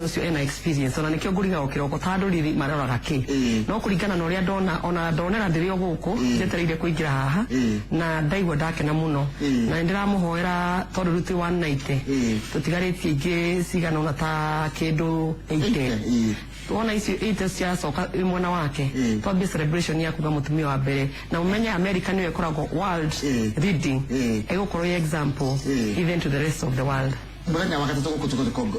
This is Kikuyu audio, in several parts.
Ũcio ena experience, ona nĩkĩo ngũrigagwo kĩroko ta andũ riri maroraga kĩ. No kũringana na ũrĩa ndona, ona ndonera ndĩrĩ o gũkũ njetereire kũingĩra haha, na ndaigua ndakena mũno, na nĩ ndĩramũhoera tondũ rĩu twĩ 190, tũtigarĩtie ingĩ cigana ũna ta kĩndũ 80. Wona icio 80 ciacoka mwena wake, twambie celebration ya kuga mũtumia wa mbere, na ũmenye America nĩyo ĩkoragwo world leading, ĩgũkorwo ĩ example even to the rest of the world. Muthenya wa gatatũ gũkũ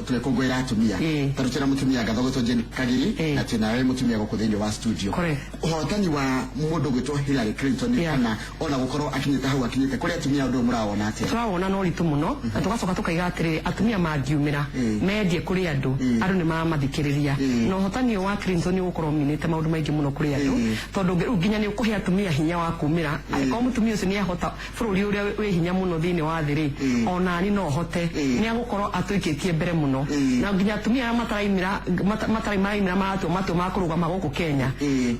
tũgĩkũngũĩra atumia, tondũ twĩna mũtumia ngatho gwĩtwo Jane Kagiri, na twĩnawe mũtumia gũkũ thĩinĩ wa studio. Correct. Ũhotani wa mũndũ gwĩtwo Hillary Clinton, kana ona gũkorwo akinyĩte hau akinyĩte kũrĩ atumia, ũndũ ũyũ mũrawona atĩa? Tũrawona na ũritũ mũno, na tũgacoka tũkaiga atĩrĩrĩ, atumia mangiumĩra mendie kũrĩ andũ, andũ nĩ maramathikĩrĩria, na ũhotani ũyũ wa Clinton nĩ ũgũkorwo ũminĩte maũndũ maingĩ mũno kũrĩ andũ, tondũ rĩu nginya nĩ ũkũhe atumia hinya wa kumĩra. Angĩkorwo mũtumia ũcio nĩ ahota bũrũri ũrĩa wĩ hinya mũno thĩinĩ wa thĩ rĩ, onani no hote. Nĩ agũkorwo atũikĩtie mbere mũno, na nginya atumia arĩa mataraimĩra mataraimĩra maratua matua ma kũrũgama gũkũ Kenya,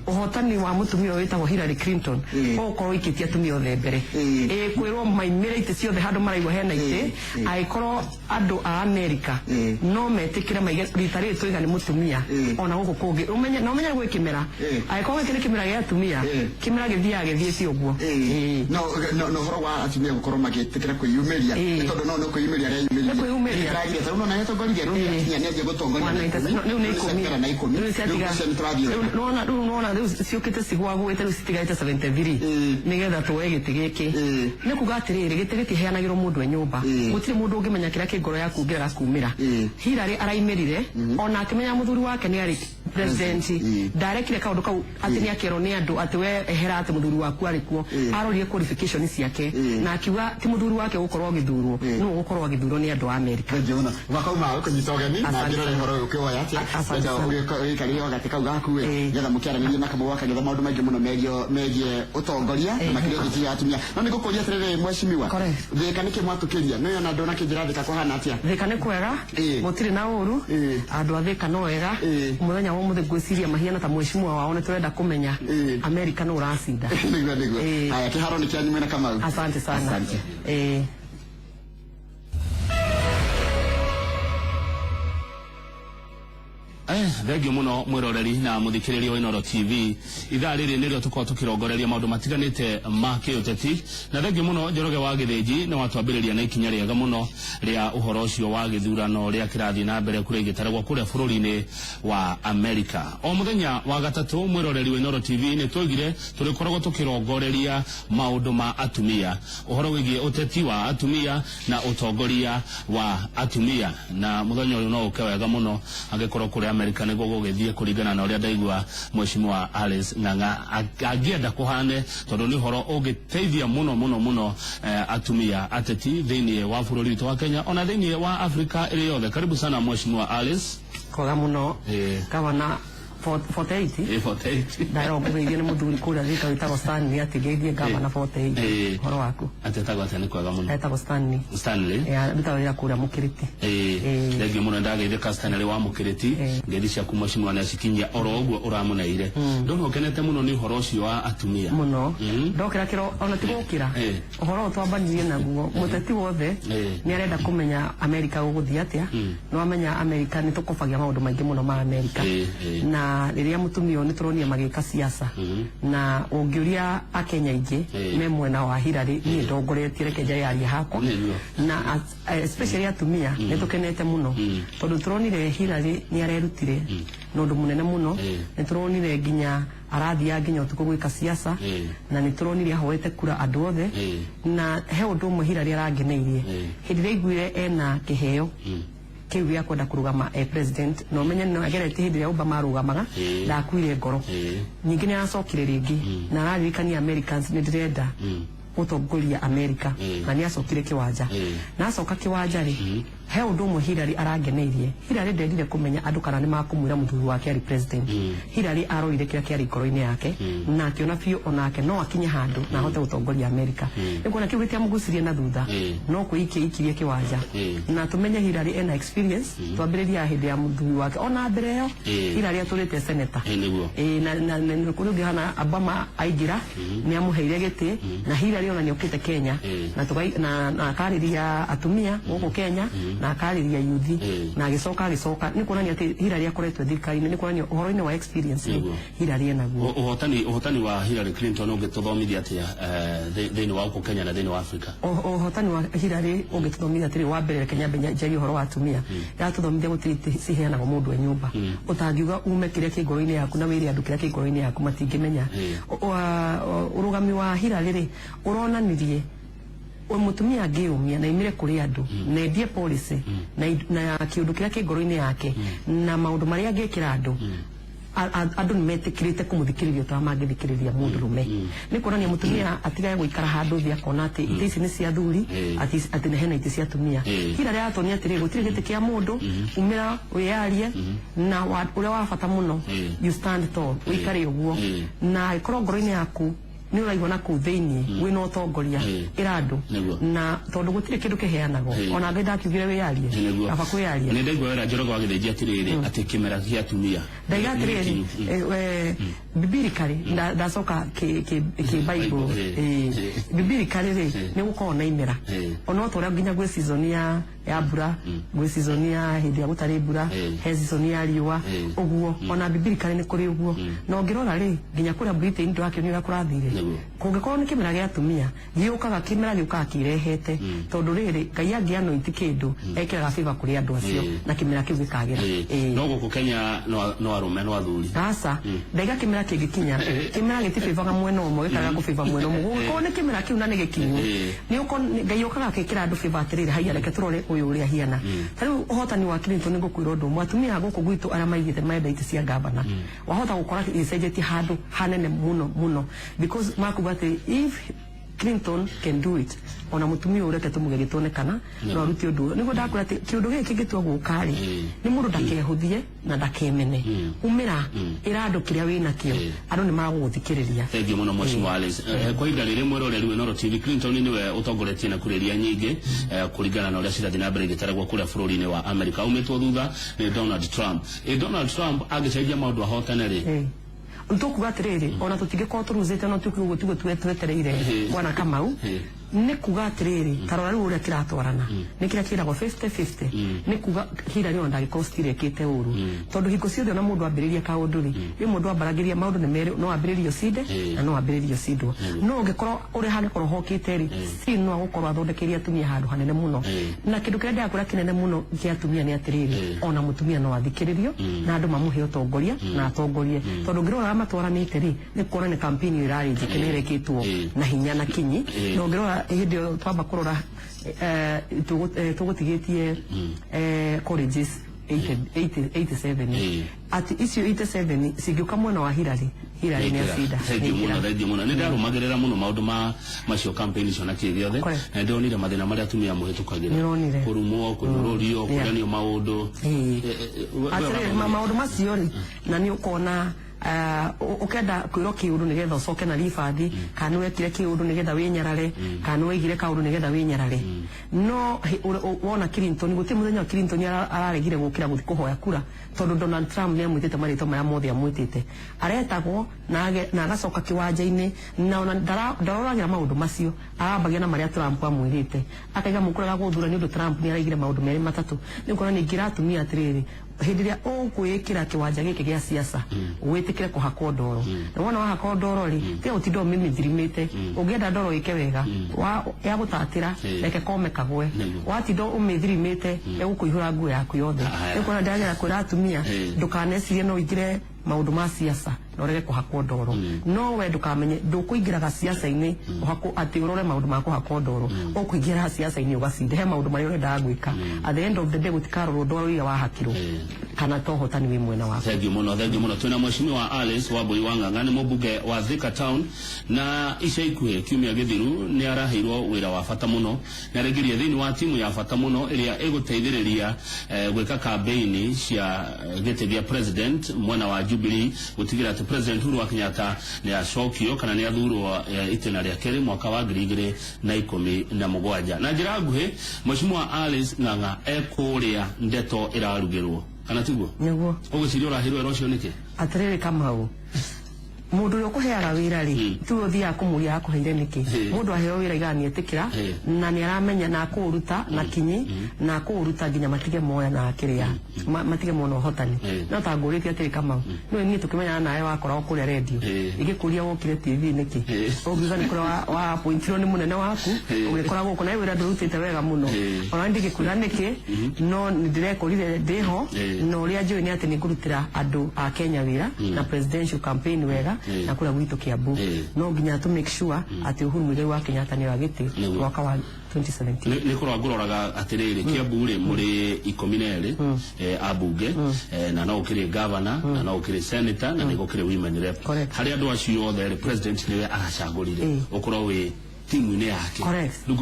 ũhotani wa mũtumia ũyũ wĩtagwo Hillary Clinton ũgũkorwo ũikĩtie atumia othe mbere, ĩ kwĩrwo maimĩre itĩ ciothe handũ maraigua hena itĩ. Angĩkorwo andũ a America no metĩkĩre maige rita rĩrĩ twaiga nĩ mũtumia, ona gũkũ kũngĩ ũmenye na ũmenye gwĩ kĩmera, angĩkorwo gĩkĩ nĩ kĩmera gĩa atumia, kĩmera gĩthiaga gĩthiĩte ũguo. No ũhoro wa atumia gũkorwo magĩtĩkĩra kwĩyumĩria, nĩ tondũ no kwĩyumĩria areyumĩria. Nĩ kwĩyumĩria. Nĩ tarĩu no nĩatongoririe, rĩu nĩakinya nĩanjia gũtongoria na 10, rĩu nĩ 10. Rĩu na 10. Rĩu ciatiga Rĩu icio nĩtũrathiĩ rĩu wega. nĩwona rĩu, nĩwona rĩu ciũkĩte cigwagwĩte, rĩu citigarĩte 73 nĩgetha tuoe gĩtĩ gĩkĩ. Nĩ kuga atĩrĩrĩ, gĩtĩ gĩtiheanagĩrwo mũndũ e nyũmba. Gũtirĩ mũndũ ũngĩmenya kĩrĩa kĩ ngoro yaku ũngĩrega kumĩra. Hillary araimĩrire ona akĩmenya mũthuri wake nĩ arĩ president, ndarekire kaũndũ kau atĩ nĩ akerwo nĩ andũ atĩ we ehera atĩ mũthuri waku arĩ kuo. Arorire qualification ciake na akiuga ti mũthuri wake ũgũkorwo agĩthurwo, nĩwe ũgũkorwo agĩthurwo nĩ andũ a America. Thengiũ mũno wakauma kũnyita ũgeni na Asante ngĩrore sana. ũhoro ũyũ ũkĩwoya atĩa. Asante Ndenda sana. ũgĩikarĩre o gatĩ kau gaku ĩ, nĩgetha mũkĩaranĩrie na Kamau wa Kang'ethe maũndũ maingĩ mũno megiĩ ũtongoria na makĩria ũteti wa atumia. No nĩ ngũkũria atĩrĩrĩ, mheshimiwa, Correct. Thĩka nĩkĩ mwatũkĩria nĩ ona ndona kĩnjĩra Thĩka kũhana atĩa? Thĩka nĩ kwega, gũtirĩ na ũru. Andũ a Thĩka no wega. Mũthenya wa ũmũthĩ ngwĩciria mahiana ta mheshimiwa wao nĩ tũrenda kũmenya America nũ ũracinda. Nĩguo. Haya, kĩharo nĩ kĩanyu mwĩna Kamau. Asante sana. Asante. Thengio muno mwiroreri na muthikiriria wa Inooro TV. Ithaa rĩrĩ nĩrĩo tũkoragwo tũkĩrongoreria maũndũ matiganĩte ma kĩũteti, na thengio mũno Njoroge wa Gĩthĩnji nĩ watwambĩrĩria na ikinya rĩega mũno rĩa ũhoro ũcio wa gĩthurano rĩa kĩrathiĩ na mbere kũrĩa igĩtaragwo kũrĩa bũrũri-inĩ wa Amerika. O mũthenya wa gatatũ, mwĩroreri wa Inooro TV, nĩ twaugire tũrĩkoragwo tũkĩrongoreria maũndũ ma atumia, ũhoro wĩgiĩ ũteti wa atumia na ũtongoria wa atumia, na mũthenya ũyũ no ũke wega mũno angĩkorwo kũrĩa Amerika nĩguo gũgĩthiĩ kũringana na ũrĩa ndaigua Mheshimiwa Alice Ng'ang'a angĩenda kũhane, tondũ nĩ ũhoro ũngĩteithia mũno mũno mũno atumia ateti thĩinĩ wa bũrũri witũ wa Kenya ona thĩinĩ wa Afrika ĩrĩ yothe. Karibu sana, Mheshimiwa Alice. Kwega mũno. Gavana 48. 48. Ndarwo ngũgeithio nĩ mũthuri kũrĩa Thika wĩtagwo Stanley, atĩ ngeithie gavana 48. Ũhoro waku? Atetagwo atĩa? Nĩ kwega mũno. Etagwo Stanley. Stanley. Arutaga wĩra kũrĩa Mũkĩrĩti. Thengio mũno, ndageithĩka Stanley wa Mũkĩrĩti. Ngeithi ciaku mheshimiwa nĩ acikinyia oro ũguo ũramũneire. Ndona ũkenete mũno nĩ ũhoro ũcio wa atumia. Mũno. Ndokĩra kĩro ona ti gũkĩra, ũhoro ũyũ twambanirie naguo, mũteti wothe nĩ arenda kũmenya Amerika gũgũthiĩ atĩa. Nĩ wamenya Amerika nĩ tũkobagia maũndũ maingĩ mũno ma Amerika, na rĩrĩa mũtumia ũyũ nĩ tũronire magĩka siasa, na ũngĩũria akenya aingĩ me mwena wa Hillary. Niĩ ndongoretie, reke njayarie hakwa. Na especially atumia nĩ tũkenete mũno tondũ tũronire Hillary nĩ arerutire na ũndũ mũnene mũno. Nĩ tũronire nginya arathiaga nginya ũtukũ gwĩka siasa, na nĩ tũronire ahoete kura andũ othe. Na he ũndũ ũmwe Hillary arangeneirie hĩndĩ ĩrĩa aiguire ena kĩheo kĩu gĩa kwenda kũrũgama e president, na ũmenye no ageretie hĩndĩ ĩrĩa Obama arũgamaga, ndakuire ngoro. Ningĩ nĩ aracokire rĩngĩ na araririkania Americans, nĩ ndĩrenda gũtongoria America, na nĩ acokire kĩwanja. Na acoka kĩwanja rĩ, he ũndũ ũmwe Hillary arangeneirie. Hillary ndendire kũmenya andũ kana nĩ makũmwĩra mũthuri wake arĩ president. Hillary arorire kĩrĩa kĩarĩ ngoro-inĩ yake na akĩona biũ onake no akinye handũ na ahote gũtongoria America. Nĩ kuona kĩu gĩtiamũgucirie na thutha, no kwĩikia ikirie kĩwanja. Na tũmenye Hillary ena experience, twambĩrĩria hĩndĩ ya mũthuri wake, ona mbere ĩyo Hillary atũrĩte senator. Nĩguo. Na kũrĩ ũngĩ hana Obama aingĩra nĩ amũheire gĩtĩ, na Hillary ona nĩ okĩte Kenya na akarĩria atumia gũkũ Kenya. Na akarĩria yuthi Ĩĩ. na agĩcoka nĩ kuonania atĩ Hillary akoretwo thirikari-inĩ, nĩ kuonania ũhoro-inĩ wa experience rĩ, Nĩguo. Hillary enaguo. Ũhotani wa Hillary Clinton ũngĩtũthomithia atĩa thĩinĩ wa gũkũ Kenya na thĩinĩ wa Africa? Ũhotani wa Hillary ũngĩtũthomithia atĩrĩ, wa mbere, reke nyambe njarie ũhoro wa atumia. Ĩratũthomithia gũtirĩ itĩ ciheanagwo mũndũ e nyũmba. Ũtangiuga ume kĩrĩa kĩ ngoro-inĩ yaku na wĩre andũ kĩrĩa kĩ ngoro-inĩ yaku, matingĩmenya. Ũrũgami wa Hillary rĩ, ũronanirie mũtumia angĩyũmia na imire kũrĩ andũ na endie policy na kĩũndũ kĩrĩa kĩ ngoro-inĩ yake na maũndũ marĩa angĩkĩra andũ, andũ nĩ metĩkĩrĩte kũmũthikĩrĩria ta mangĩthikĩrĩria mũndũrũme. Nĩ kuonania mũtumia atigage gũikara handũ thĩ akona atĩ itĩ ici nĩ cia athuri, atĩ hena itĩ cia atumia. Hillary aratuonia atĩrĩrĩ, gũtirĩ gĩtĩ kĩa mũndũ, umĩra wĩyarie na ũrĩa wa bata mũno, you stand tall, ũikare ũguo, na ĩkorwo ngoro-inĩ yaku nĩ ũraigua na kũu thĩinĩ wĩna ũtongoria, ĩra andũ, na tondũ gũtirĩ kĩndũ kĩheanagwo. Ona Ngai ndakiugire wĩyarie. Nĩguo. Kaba kwĩyaria. Nĩ ndaigua wĩra Njoroge wa Gĩthĩnji atĩrĩrĩ, atĩ kĩmera gĩa atumia Ndaiga nĩ atĩrĩrĩ, gĩkinyu. Biblically, ndacoka kĩ Bible, biblically rĩ, nĩ gũkoragwo na imera. Ona ta ũrĩa nginya gwĩ season ya mbura, gwĩ season ya hĩndĩ ĩrĩa gũtarĩ mbura, he season ya riũa. Ũguo ona biblically nĩ kũrĩ ũguo. Na ũngĩrora rĩ, nginya kũrĩa Britain ndũrakĩonio ũrĩa kũrathire. Kũngĩkorwo nĩ kĩmera gĩa atumia gĩũkaga, kĩmera gĩũkaga kĩrehete, tondũ rĩrĩ, Ngai angĩanointi kĩndũ, ekĩraga favor kũrĩ andũ acio na kĩmera kĩu gĩkagĩra. No gũkũ Kenya no arũme, no athuri. Aca, ndaiga kĩmera kĩngĩkinya, kĩmera gĩtibĩbaga mwena ũmwe, gĩkarega kũbĩba mwena ũmwe. Gũgĩkorwo nĩ kĩmera kĩu na nĩ gĩkinyu, nĩ Ngai ũkaga akĩkĩra andũ favor atĩrĩrĩ, haiya, reke tũrore ũyũ ũrĩa hiana. Ta rĩu ũhotani wa Clinton, nĩ ngũkwĩra ũndũ ũmwe, atumia a gũkũ gwitũ arĩa maigĩte marenda itĩ cia gavana, wahota gũkora gĩcenjetie handũ hanene mũno mũno, because makuga atĩ if Clinton can do it, ona mutumia ũyũ reke tũmũgerie tuone kana no arute ũndũ ũyũ. Nĩguo ndakwĩra atĩ kĩũndũ gĩkĩ kĩngĩtua gũka rĩ, nĩ mũndũ ndakehũthie na ndakemene. Umĩra, ĩra andũ kĩrĩa wĩnakĩo, andũ nĩ magũgũthikĩrĩria. Thengiũ mũno, Mheshimiwa Alice. Kwa ihinda rĩrĩ, mwĩroreri wa Inooro TV, Clinton nĩwe ũtongoretie na kura iria nyingĩ kũringana na ũrĩa cirathiĩ na mbere igĩtaragwo kũrĩa bũrũri-inĩ wa America, aumĩtwo thutha nĩ Donald Trump. Donald Trump angĩcenjia maũndũ ahotane rĩ? Tũkuga atĩrĩrĩ, ona tũtingĩkorwo tũruzĩte, no tuge ũguo tiguo twetereire. Bwana Kamau, nĩ kuga atĩrĩrĩ, ta rora rĩu ũrĩa kĩratwarana, nĩ kĩrĩa kĩragwo 50-50. Nĩ kuga Hillary ona ndangĩkorwo still ekĩte ũru, tondũ hingo ciothe ona mũndũ ambĩrĩria kaũndũ rĩ, rĩ mũndũ ambaragĩria maũndũ nĩ merĩ, no ambĩrĩrie ũcinde na no ambĩrĩrie ũcindwo. No ũngĩkorwo ũrĩa hangĩkorwo hokĩte rĩ, still no agũkorwo athondekeire atumia handũ hanene mũno. Na kĩndũ kĩrĩa ndĩrakwĩra kĩnene mũno kĩa atumia nĩ atĩrĩrĩ, ona mũtumia no athikĩrĩrio na andũ mamũhe ũtongoria na atongorie, tondũ ũngĩrora matwaranĩte rĩ, nĩ kuona nĩ campaign ĩyo ĩrarĩ njeke na ĩrekĩtwo na hinya na kinyi. Na ũngĩrora hĩndĩ ĩyo twamba kũrora, tũgũtigĩtie colleges 80, 80, 87, atĩ icio 87 cingĩũka mwena wa Hillary, Hillary nĩ acinda. Thengiũ mũno, thengiũ mũno. Nĩ ndarũmagĩrĩra mũno maũndũ ma macio, campaign icio na kĩ gĩothe, na ndĩronire mathĩna marĩa atumia mũhĩtũkagĩra. Nĩũronire. Kũrumwo, kũnyũrũrio, kũrenio maũndũ. Atĩrĩrĩ, maũndũ macio rĩ, na nĩ ũkona ũkenda kwĩrwo kĩũndũ nĩgetha ũcoke na ribathi, kana nĩ wekire kĩũndũ nĩgetha wĩnyarare, kana nĩ waigire kaũndũ nĩgetha wĩnyarare. No wona Clinton, gũtirĩ mũthenya wa Clinton araregire gũkĩra gũthiĩ kũhoya kura, tondũ Donald Trump nĩ amwĩtĩte marĩtwa marĩa mothe amwĩtĩte, aretagwo na agacoka kĩwanja-inĩ, na ona ndaroragĩra maũndũ macio, arambagia na marĩa Trump amwĩrĩte, akaiga mũkũrega gũthura nĩ ũndũ Trump nĩ araigire maũndũ merĩ matatũ. Nĩ ũkona ningĩ atumia atĩrĩrĩ, hĩndĩ ĩrĩa ũkwĩĩkĩra kĩwanja gĩkĩ gĩa siasa, wĩtĩkĩre kũhakwo ndoro. Na wona wahakwo ndoro rĩ, tiga gũtinda ũmĩmĩthirimĩte. Ũngĩenda ndoro ĩke wega, ya gũtatĩra, reke kome kagwe. Watinda ũmĩthirimĩte, ĩgũkũihũra nguo yaku yothe. Aya. Nĩ kuona ndagera kwĩra atumia, ndũkanecirie no ũingĩre maũndũ ma siasa na ũrege kũhakwo ndoro. No we ndũkamenye ndũkũingĩraga siasa-inĩ ũhakwo, atĩ ũrore maũndũ ma kũhakwo ndoro. Ũkũingĩra siasa-inĩ ũgacinde he maũndũ marĩa ũrendaga gwĩka. At the end of the day, gũtikarorwo ndoro iria wahakirwo kana to ũhotani wĩ mwena waku. Thengiũ mũno, thengiũ mũno. Twĩna Mheshimiwa Alice Wambui wa Ng'ang'a, nĩ mũmbunge wa Thika Town, na ica ikuhĩ kiumia gĩthiru nĩ araheirwo wĩra wa bata mũno, nĩ araingĩria thĩinĩ wa timu ya bata mũno ĩrĩa ĩgũteithĩrĩria gwĩka kambeini cia gĩtĩ gĩa president mwena wa Jubilee, gũtigĩrĩra atĩ President Uhuru wa Kenyatta nĩ acokio kana nĩ athurwo itĩna rĩa kerĩ mwaka wa 2017. Na njĩra nguhĩ, Mheshimiwa Alice Ng'ang'a ekũrĩa ndeto ĩrarugĩrwo, kana tiguo? Nĩguo. Ũgwĩciria ũraheirwo wĩra ũcio nĩkĩ? Atĩrĩrĩ Kamau, Mundu uria ukuheaga wira ri tu uthiaga kumuria akuheire niki. Mundu aheo wira igaga nietikira na ni aramenya na akuruta na kinyi na akuruta nginya matige moya na akiria matige mona uhotani. No ta nguritie atiri Kamau, niwe nie tukimenyana nawe wakoragwo kuria radio igikuria wokire TV niki, ungiuga ni kuria wa appointirwo ni munene waku ugikora guku nawe wira ndurutite wega muno, ona ndigikwira niki no ndirekorire ndiho, no uria njui ni ati ningurutira andu a Kenya wira na presidential campaign wega na kuria gwitu Kiambu. No nginya tu make sure ati Uhuru Muigai wa Kenyatta ni wa giti mwaka wa 2017. Ni kurwa nguroraga atiriri, Kiambu ri muri 12 abunge, na no ukiri governor, na no ukiri senator, na ni gukiri women rep. Hari andu acio othe ri president niwe aracagurire ukorwo wi timu-inĩ yake.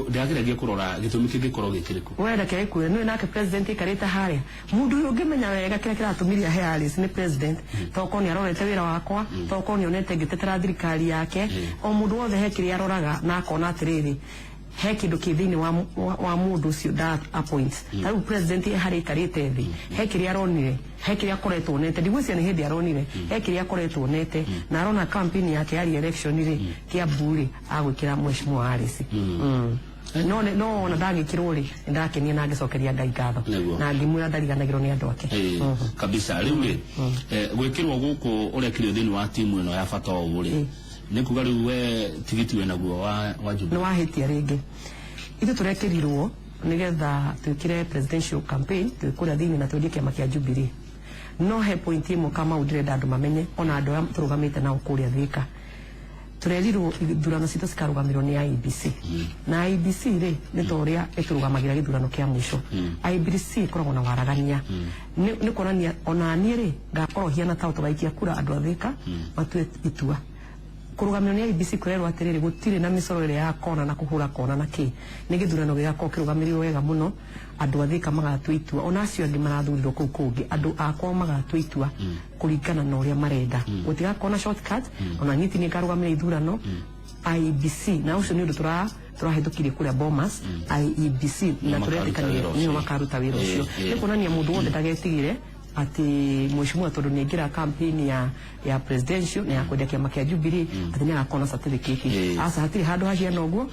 Ndageragia kũrora gĩtũmi kĩngĩkorwo gĩkĩrĩkũ. We reke ĩkwĩre nĩwe nake president aikarĩte harĩa. Mũndũ ũyũ ũngĩmenya wega kĩrĩa kĩratũmirie ahe Alice nĩ president, tokorwo nĩ arorete wĩra wakwa, tokorwo nĩ onete ngĩtetera thirikari yake. O mũndũ wothe he kĩrĩa aroraga na akona atĩrĩrĩ, he kĩndũ kĩ thĩinĩ wa mũndũ ũcio nda appoint. Ta rĩu president harĩa aikarĩte thĩ, he kĩrĩa aronire, he kĩrĩa akoretwo onete, ndigwĩciria nĩ hĩndĩ aronire, he kĩrĩa akoretwo onete, na arona campaign yake ya re-election rĩ, Kiambu rĩ, agwĩkĩra Mheshimiwa Alice. No no ona ndagĩkĩrwo rĩ, nĩndakenia na ngĩcokeria Ngai ngatho na ngĩmwĩra ndariganagĩrwo nĩ andũ ake kabisa. Rĩu rĩ, gwĩkĩrwo gũkũ ũrekĩrio thĩinĩ wa timu ĩno ya bata ũũ rĩ, nĩ kuga rĩu we tigiti wĩ naguo wa Jubilee nĩ wahĩtia rĩngĩ. Ithuĩ tũrekĩrirwo nĩgetha twĩkĩre presidential campaign twĩ kũrĩa thĩinĩ na twendie kĩama kĩa Jubilee. No he point ĩmwe Kamau ndĩrenda andũ mamenye, ona andũ arĩa tũrũgamĩte nao kũrĩa Thika. Tũrerirwo ithurano citũ cikarũgamĩrwo nĩ IEBC. Na IEBC rĩ, nĩ ta ũrĩa ĩtũrũgamagĩra gĩthurano kĩa mũico. IEBC ĩkoragwo na waragania. Nĩ kuonania ona niĩ rĩ, ngakorwo hiana ta tũgaikia kura andũ a Thika matue itua. Kũrũgamĩrwo nĩ IEBC kũrerwo atĩrĩrĩ, gũtirĩ na mĩcoro ĩrĩa ya kona na kũhũra kona na kĩ. Nĩ gĩthurano gĩgakorwo kĩrũgamĩrĩirwo wega mũno, andũ a Thika magatua itua, ona acio angĩ marathurirwo kũu kũngĩ, andũ akwa magatua itua kũringana na ũrĩa marenda. Gũtigakorwo na shortcut, ona niĩ ti niĩ ngarũgamĩrĩra ithurano. IEBC, na ũcio nĩ ũndũ tũrahĩtũkirie kũrĩa Bomas, IEBC, na tũretĩkanĩria nĩo makaruta wĩra ũcio. Nĩ kuonania mũndũ wothe ndagetigĩre ati mheshimiwa tondu niingira campaign ya presidential na ya kwenda kiama kia Jubilee ati ni na certificate. Asa hatiri handu hahiana uguo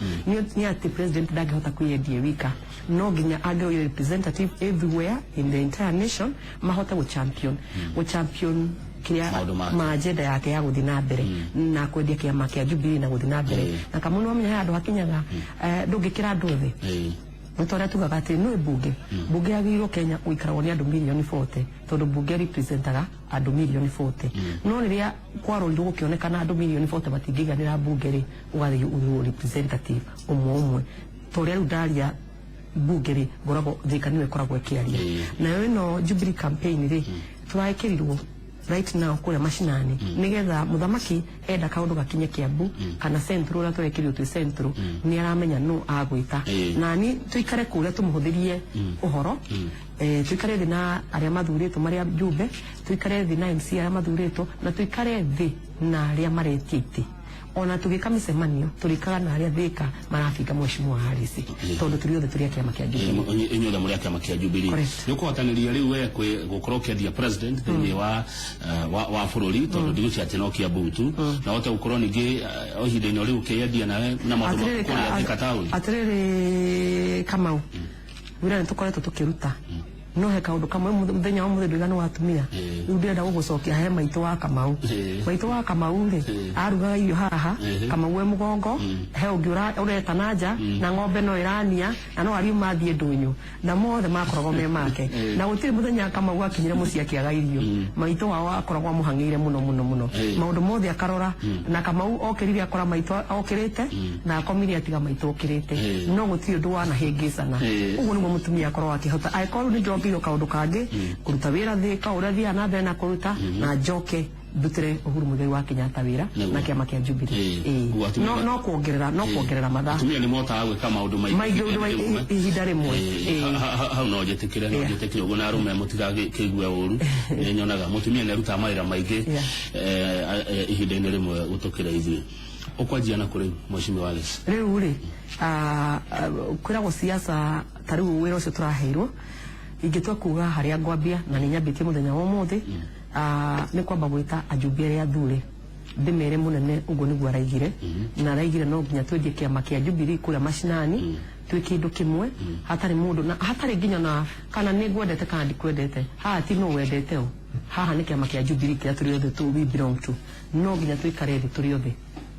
ni ati president ndangihota kwiyendia wika, no nginya angeoire representative everywhere in the entire nation mahote gu champion gu champion kiria ma agenda yake ya guthi na mbere na kwendia kiama kia Jubilee na guthi na mbere. Na kamwe no menya handu hakinyaga ndungikira andu othe. Nĩ tugaga atĩ nĩ bunge bunge yagĩrĩirwo Kenya gũikaragwo nĩ andũ mirioni 40 tondũ bunge representaga andũ mirioni 40. No rĩrĩa kwarorirwo gũkĩonekana andũ mirioni 40 matingĩiganĩra bunge rĩ, ũgathiĩ ũthurwo representative ũmwe ũmwe. Ta ũrĩa rĩu ndaria bunge rĩ, ngoragwo Thika nĩyo ĩkoragwo ĩkĩaria. Nayo ĩno Jubilee campaign rĩ, tũrekĩrirwo right now kuria mashinani nigetha muthamaki enda kaundu gakinye Kiambu kana central uria turekirio twi central ni aramenya no agwita na ni tuikare kuria tumuhuthirie uhoro tuikare thi na aria mathuritwo maria jumbe, tuikare thi na MC aria mathuritwo, na tuikare thi na aria maretie iti. Ona tugika micemanio turikaga na aria Thika marabinga Mheshimiwa Harris tondu turi othe turi a kiama kia Jubilee. Inyuothe muri a kiama kia Jubilee. Ni ukuhotanĩria riu we gukorwo ũkĩendia president thĩinĩ wa bũrũri tondu ndigũcia atĩ no Kiambu tu, na ũhote gũkorwo ningĩ o ihinda-inĩ rĩu ũkĩendia nawe na maũndũ maku kũrĩa Thika taũni. Atĩrĩrĩ Kamau, wĩra nĩ tũkoretwo tũkĩruta no he kaundu kamwe muthenya wa muthe nduiga ni watumia riu ndirenda gugucokia he maitu wa Kamau. Maitu wa Kamau ri arugaga irio haha Kamau we mugongo, he ungi ureta na nja na ng'ombe no irania na no ariuma thie ndunyu na mothe makoragwo me make na gutiri muthenya Kamau akinyire mucii akiaga irio. Maitu wao akoragwo amuhang'ire muno muno muno maundu mothe akarora na Kamau okirire akora maitu okirite na akomire atiga maitu okirite no gutiri undu wanahĩngĩcana. Uguo niguo mutumia akoragwo akihota angĩkorwo ni njoke kaundu kangi kuruta wira Thika uria thia na mbere na kuruta na njoke ndutire Uhuru Muigai wa Kenyatta wira na kiama kia Jubilee. No kuongerera no kuongerera mathaa. Atumia ni motaga gwika maundu maingi ihinda rimwe. Hau no njitikire no njitikire uguo na arume mutigakĩigue ũru, nĩ nyonaga mutumia nĩ arutaga mawĩra maingĩ ihinda-inĩ rĩmwe gũtũkĩra ithuĩ. Ũkwanjia na kũrĩ Mheshimiwa Alice? Rĩu rĩ kwĩragwo siasa ta rĩu wĩra ũcio tũraheirwo ingĩtua kuga haria ngwambia na nĩ nyambĩtie mũthenya wa ũmũthĩ nĩ kwamba gwĩta ajumbe arĩa athure Ndĩmere mũnene ũguo nĩguo araigire, na araigire no nginya twendie kĩama kĩa Jubilee kũrĩa macinani, twĩ kĩndũ kĩmwe, hatarĩ mũndũ na hatarĩ nginya na kana nĩ ngwendete kana ndikwendete. Haha ti nũ wendete ũ, haha nĩ kĩama kĩa Jubilee kĩrĩa tũrĩ othe tu we belong to. No nginya tũikare thĩ tũrĩ othe.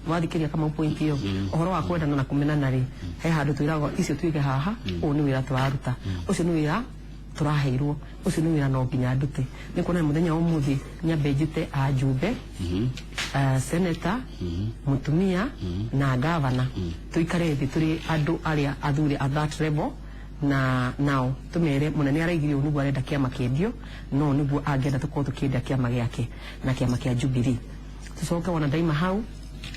Wathikĩria kama point ĩyo, ũhoro wa kwendana na kũmenana rĩ, he handũ twĩragwo icio tuige haha. Ũyũ nĩ wĩra tũraruta, ũcio nĩ wĩra tũraheirwo, ũcio nĩ wĩra no nginya ndute. Nĩ kuona mũthenya wa ũmũthĩ nyambe njĩte ajumbe, senator mũtumia na gavana, tuikare thĩ tũrĩ andũ arĩa athure at that level, na nao tumere munene araigire ũũ nĩguo arenda kĩama kĩendio, no nĩguo angĩenda tũkorwo tũkĩendia kĩama gĩake na kĩama kĩa Jubilee. Tucoke wona ndaima hau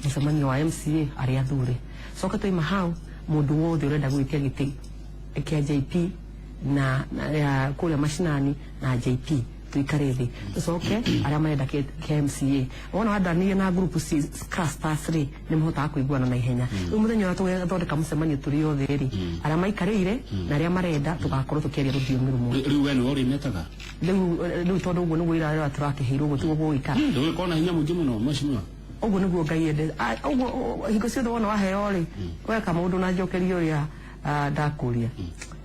mũcemanio wa MCA arĩa athure, coke twaima hau mũndũ wothe ũrenda gwĩtia gĩtĩ kĩa JP na ya kũrĩa macinani na JP tuikare thĩ, tucoke arĩa marenda kĩa MCA. Wona wadaranirie na group clusters rĩ, nĩ mahotaga kũiguana na ihenya. Rĩu mũthenya ũrĩa tũgathondeka mũcemanio tũrĩ othe rĩ, arĩa maikarĩire na arĩa marenda, tũgakorwo tũkĩaria rũthiomi rũmwe. Rĩu we nĩwe ũrĩmetaga? Rĩu tondũ ũguo nĩguo ira tũrakĩheirwo, ũguo tiguo gũgũikara. Ndũgĩkorwo na hinya mũingĩ mũno, mheshimiwa. Ũguo nĩguo Ngai endete. Ũguo hingo ciothe wona waheo rĩ, weka maũndũ na njokerio ũrĩa ndakũria.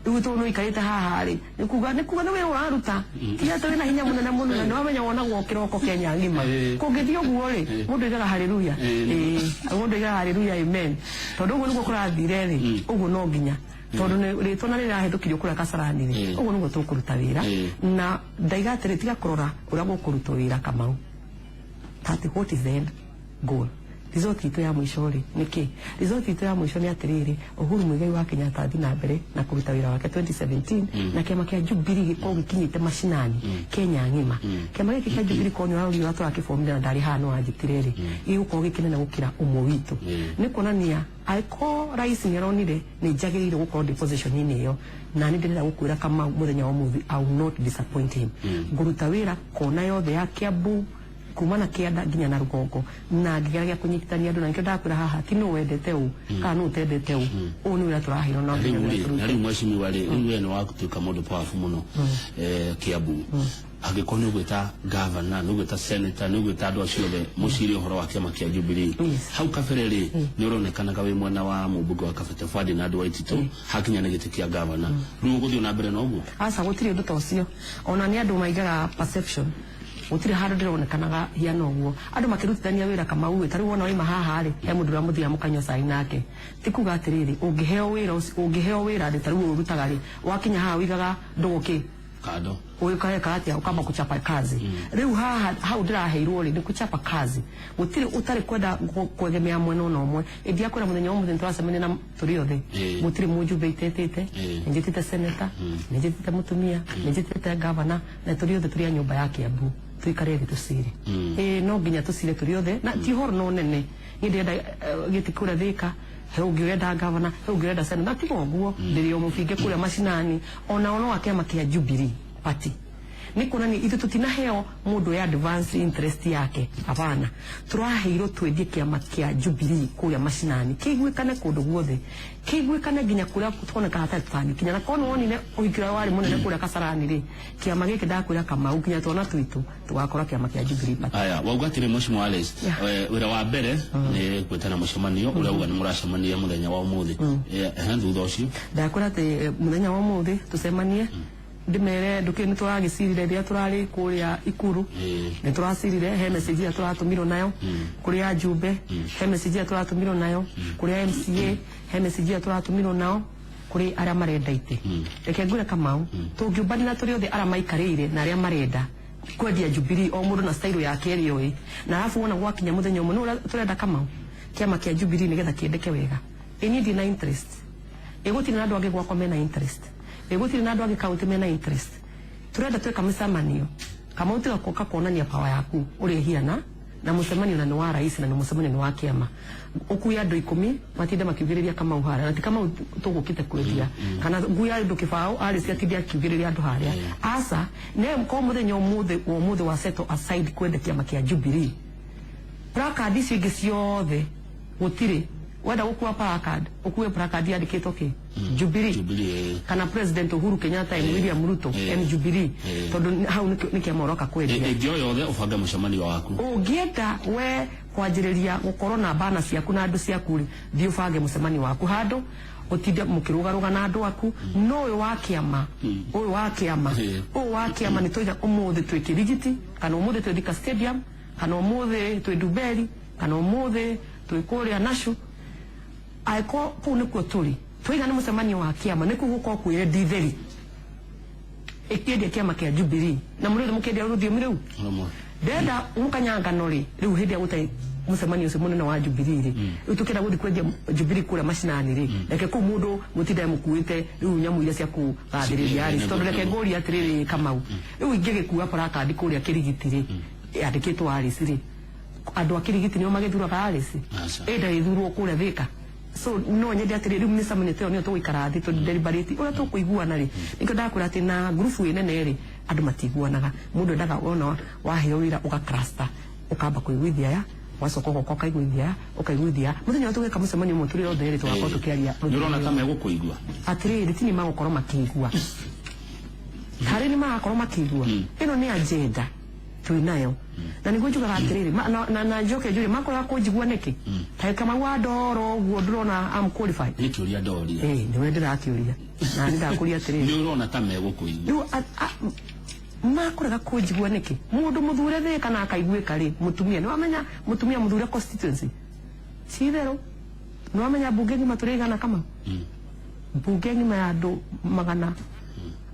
Rĩu tondũ nĩũikarĩte haha rĩ, nĩ kuga nĩ wĩra ũraruta, ti atĩ wĩna hinya mũnene mũno, na nĩwamenya wonagwo kĩroko Kenya ng'ima. Kũngĩthiĩ ũguo rĩ, mũndũ oigaga haleluya. Mũndũ oigaga haleluya, amen, tondũ ũguo nĩguo kũrathire rĩ, ũguo no nginya, tondũ rĩtwa na rĩrahĩtũkirio kũrĩa Kasarani rĩ, ũguo nĩguo tũkũruta wĩra. Na ndaiga atĩrĩ, tiga kũrora ũrĩa gũkũrutwo wĩra, Kamau, that what is the end goal, result itũ ya mũico rĩ nĩ kĩ? Result itũ ya mũico nĩ atĩrĩrĩ, Uhuru Muigai wa Kenyatta athiĩ na mbere na kũruta wĩra wake 2017, na kĩama kĩa Jubilee gĩkorwo gĩkinyĩte macinani Kenya ng'ima. Kĩama gĩkĩ kĩa Jubilee korwo nĩ ũrarorire ũrĩa tũrakĩbomire na ndarĩ haha no wanjĩtire rĩ, gĩgũkorwo gĩkĩnene gũkĩra ũmwe witũ. Nĩ kuonania angĩkorwo rais nĩ aronire nĩ njagĩrĩire gũkorwo ndĩ position-inĩ ĩyo, na nĩ ndĩrenda gũkwĩra Kamau, mũthenya wa ũmũthĩ I will not disappoint him. Ngũruta wĩra kona yothe ya Kiambu, kuma na kĩanda nginya na rũgongo, na ngĩgeragia kũnyitithania andũ, na nĩkĩo ndakwĩra haha ti nũ wendete ũ kana nũ ũtendete ũ. Ũũ nĩ wĩra tũraheirwo na rĩu nginya rĩ tũrute. Na rĩu mheshimiwa rĩ, rĩu we nĩ watuĩka mũndũ powerful mũno Kiambu. Angĩkorwo nĩ ũgwĩta governor, nĩ ũgwĩta senator, nĩ ũgwĩta andũ acio othe mũcire ũhoro wa kĩama kĩa Jubilee, hau kabere rĩ, nĩ ũronekanaga wĩ mwena wa mũmbunge wa Kabete Ferdinand Waititu hakinya nĩ gĩtĩ kĩa governor. Rĩu ũgũthiĩ na mbere na ũguo? Aca, gũtirĩ ũndũ ta ũcio. Ona nĩ andũ maigaga perception, gũtirĩ handũ ndĩronekanaga hiana ũguo. Andũ makĩrutithania wĩra, Kamau, ta rĩu wona waima haha rĩ, he mũndũ ũrĩa mũthiaga mũkanyua cai nake. Ti kuga atĩrĩrĩ, ũngĩheo wĩra ũcio, ũngĩheo wĩra rĩ, ta rĩu ũyũ ũrutaga rĩ, wakinya haha ũigaga ndũgũ kĩ kando. Ũgĩkaeka atĩa ũkamba kuchapa kazi. Rĩu haha hau ndĩraheirwo rĩ, nĩ kuchapa kazi, gũtirĩ ũtarĩ kwenda kwegemea mwena ona ũmwe. Ĩndi akwĩra mũthenya wa mũthenya tũracemania na tũrĩ othe, gũtirĩ mũjumbe itetĩte. Nĩ njĩtĩte senator, nĩ njĩtĩte mũtumia, nĩ njĩtĩte governor, na tũrĩ othe tũrĩ a nyũmba ya Kiambu, tuikare thĩ tũcire. Ĩĩ, no nginya tũcire tũrĩ othe, na ti ũhoro no nene. Niĩ ndĩrenda gĩtĩ kũrĩa Thĩka, he ũngĩ ũrenda governor, he ũngĩ ũrenda senator, na tiga ũguo ndĩrĩ o mũbinge kũrĩa macinani ona ono wa kĩama kĩa Jubilee Party. Nĩ kuonania ithuĩ tũtinaheo mũndũ ya advance interest yake, hapana. Tũraheirwo twendie kĩama kĩa Jubilee kũrĩa macinani, kĩiguĩkane kũndũ guothe, kĩiguĩkane nginya kũrĩa tuoneka hatarĩ tũtangĩkinya. Na korwo nĩwonire ũhiki ũrĩa warĩ mũnene kũrĩa Kasarani rĩ, kĩama gĩkĩ ndakwĩra Kamau, nginya twana twitũ tũgakora kĩama kĩa Jubilee Party. Aya, wauga atĩrĩ, mheshimiwa Alice, wĩra wa mbere nĩ gwĩtana mũcemanio ũrĩa uga nĩ mũracemania mũthenya wa ũmũthĩ. Thutha ũcio? Ndakwĩra atĩ mũthenya wa ũmũthĩ tũcemanie, ndĩmere ndũkĩ nĩ tũragĩcirire rĩrĩa tũrarĩ kũrĩa Ikuru. Nĩ tũracirire, he message ĩrĩa tũratũmirwo nayo kũrĩ ajumbe, he message ĩrĩa tũratũmirwo nayo kũrĩ MCA, he message ĩrĩa tũratũmirwo nao kũrĩ arĩa marenda itĩ. Reke ngwĩre Kamau, tũngĩũmbanĩra tũrĩ othe arĩa maikarĩire na arĩa marenda kwendia Jubilee, o mũndũ na style yake ĩrĩa oĩ, na arabu wona gwakinya mũthenya ũmwe nĩ ũrĩa tũrenda, Kamau, kĩama kĩa Jubilee nĩgetha kĩendeke wega. Ĩ niĩ ndirĩ na interest, ĩgũtirĩ na andũ angĩ gwakwa mena interest, ĩgũtirĩ na andũ angĩ kaunti mena interest. Tũrenda tweka mĩcemanio, Kamau, tiga kũka kuonania power yaku ũrĩa ĩhiana, na mũcemanio na nĩ wa rais na nĩ mũcemanio nĩ wa kĩama, ũkuye andũ 10 matinde makiugĩrĩria Kamau harĩa, na ti Kamau tũgũkĩte kwendia, kana nguya andũ kĩbaũ arĩ atinde akiugĩrĩria andũ harĩa. Aca, ne ko mũthenya ũmũthĩ wa ũmũthĩ wa settle aside kwenda kĩama kĩa Jubilee, placard icio ingĩ ciothe gũtirĩ. Wenda gũkua placard, ũkue placard yandĩkĩtwo kĩ. Jubilee. Jubilee. Kana President Uhuru Kenyatta and William Ruto and Jubilee, tondu hau nĩ kĩama ũroka kwendia. Ĩngĩ o yothe ũbange mũcemanio waku. Ũngĩenda we kwanjĩrĩria gũkorwo na bana ciaku na andũ ciaku rĩ, thiĩ ũbange mũcemanio waku handũ ũtinde mũkĩrũgarũga na andũ aku. No ũyũ wa kĩama, ũyũ wa kĩama, ũyũ wa kĩama nĩ tũiga ũmũthĩ twĩ Kĩrigiti, kana ũmũthĩ twĩ Thika Stadium, kana ũmũthĩ twĩ Nduberi, kana ũmũthĩ twĩ kũrĩa Nashu, angĩkorwo kũu nĩkuo tũrĩ tũiga nĩ mũcemanio wa kĩama, nĩkuo gũkorwo kwĩ nditheri ĩkĩendia kĩama kĩa Jubilee na mũrĩ othe mũkĩendia rũthiomi rĩu. Rũmwe. Ndenda mũkanyangano rĩ, rĩu hĩndĩ ya gũte mũcemanio ũcio mũnene wa Jubilee rĩ, rĩu tũkĩenda gũthiĩ kwendia Jubilee kũrĩa macinani rĩ, reke kũu mũndũ mũtinde mũkuĩte rĩu nyamũ iria cia kũgathĩrĩria rĩ, tondũ reke ngũrie atĩrĩrĩ Kamau, rĩu ingĩgĩkua placard kũrĩa Kĩrigiti rĩ, yandĩkĩtwo Alice rĩ, andũ a Kĩrigiti nĩo magĩthuraga Alice? Aca. Ĩnda ĩthurwo kũrĩa Thika. So no nyende atĩrĩ, rĩu mĩcemanio ta ĩyo nĩyo tũgũikara thĩ tũ deliberate ũrĩa tũkũiguana rĩ. Nĩkĩo ndakwĩra atĩ na ngurubu ĩ nene rĩ, andũ matiguanaga. Mũndũ endaga wona waheo wĩra ũga cluster, ũkamba kũiguithia aya, ũgacoka ũgoka ũkaiguithia aya, ũkaiguithia aya. Mũthenya ũrĩa tũgeka mũcemanio ũmwe tũrĩ othe rĩ, tũgakorwo tũkĩaria. Nĩ ũrona ta megũkũigua? Atĩrĩrĩ, tini magũkorwo makĩigua, harĩ nĩ magakorwo makĩigua. Ĩno nĩ agenda twĩ nayo na nĩguo njugaga atĩrĩrĩ, na njoke njuge makoraga kũnjigua nĩkĩ ta Kamau wa ndoro ũguo ndĩrona am qualified. Nĩ kĩũria ndoria. Ĩĩ, nĩwe ndĩrakĩũria na nĩ ndakũria atĩrĩrĩ. Nĩ ũrona ta megũkũigua? Rĩu makũrega kũnjigua nĩkĩ? Mũndũ mũthure thĩ kana akaiguĩka rĩ, mũtumia nĩ wamenya mũtumia mũthure constituency ci itherũ, nĩ wamenya mbunge ng'ima tũrĩ igana kama mbunge ng'ima ya andũ